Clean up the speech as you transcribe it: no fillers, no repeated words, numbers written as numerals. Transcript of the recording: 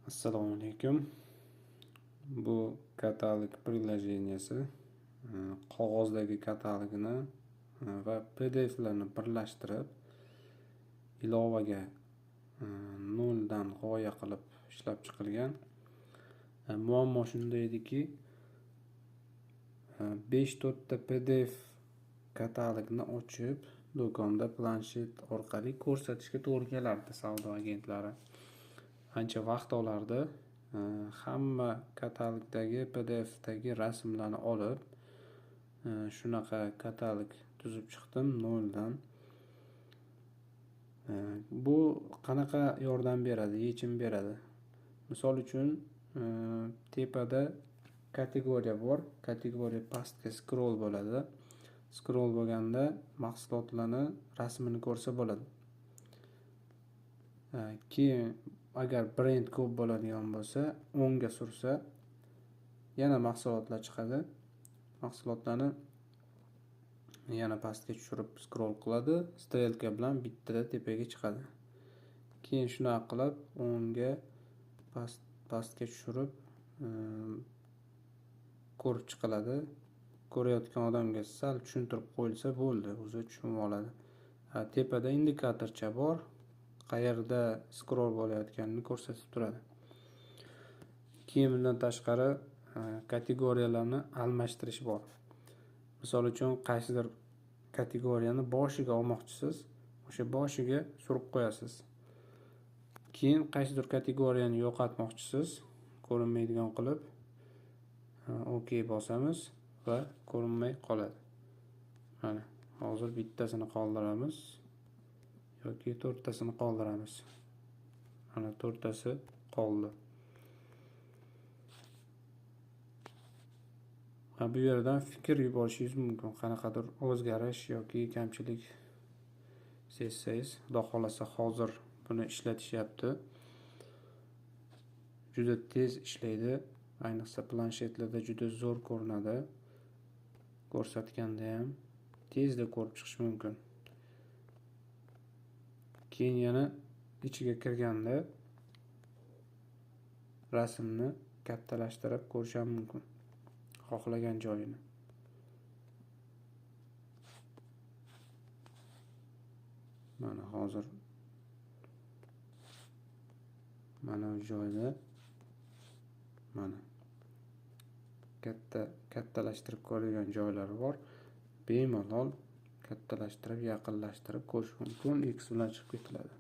Assalomu alaykum. Bu katalog приложениеsi qog'ozdagi katalogni va PDFlarni birlashtirib, ilovaga noldan g'oya qilib ishlab chiqilgan. Muammo shunda ediki, 5-4 ta PDF katalogni ochib, do'konda planshet orqali ko'rsatishga to'g'ri kelardi savdo agentlari. Ancha vaqt olardi. Hamma katalogdagi PDFdagi rasmlarni olib, shunaqa katalog tuzib chiqdim noldan. Bu qanaqa yordam beradi, yechim beradi? Misol uchun, tepada kategoriya bor. Kategoriya pastga scroll bo'ladi. Scroll bo'lganda mahsulotlarni rasmini ko'rsa bo'ladi. Keyin agar brend ko'p bo'ladigan bo'lsa, o'ngga sursa yana mahsulotlar chiqadi. Mahsulotlarni yana pastga tushirib scroll qiladi, strelka bilan bittada tepaga chiqadi. Keyin shunaqa qilib o'ngga pastga tushirib ko'rib chiqiladi. Ko'rayotgan odamga sal tushuntirib qo'yilsa bo'ldi, o'zi tushunib oladi. Tepada indikatorcha bor, qayerda scroll bo'layotganini ko'rsatib turadi. Keyin bundan tashqari kategoriyalarni almashtirish bor. Misol uchun qaysidir kategoriyani boshiga olmoqchisiz, o'sha boshiga surib qo'yasiz. Keyin qaysidir kategoriyani yo'qotmoqchisiz, ko'rinmaydigan qilib OK bosamiz va ko'rinmay qoladi. Mana hozir bittasini qoldiramiz yoki to'rttasini qoldiramiz. Mana to'rttasi qoldi. Bu yerdan fikr yuborishingiz mumkin. Qanaqadir o'zgarish yoki kamchilik sezsangiz, Xudo xolasa hozir buni ishlatishyapti. Juda tez ishlaydi. Ayniqsa planshetlarda juda zo'r ko'rinadi. Ko'rsatganda ham tezda ko'rib chiqish mumkin. Keyin yana ichiga kirganda rasmni kattalashtirib ko'rish ham mumkin. Xohlagan joyini. Mana hozir mana bu joyda mana kattalashtirib ko'rilgan joylari bor. Bemalol kattalashtirib, yaqinlashtirib ko'rish mumkin. X bilan chiqib ketiladi.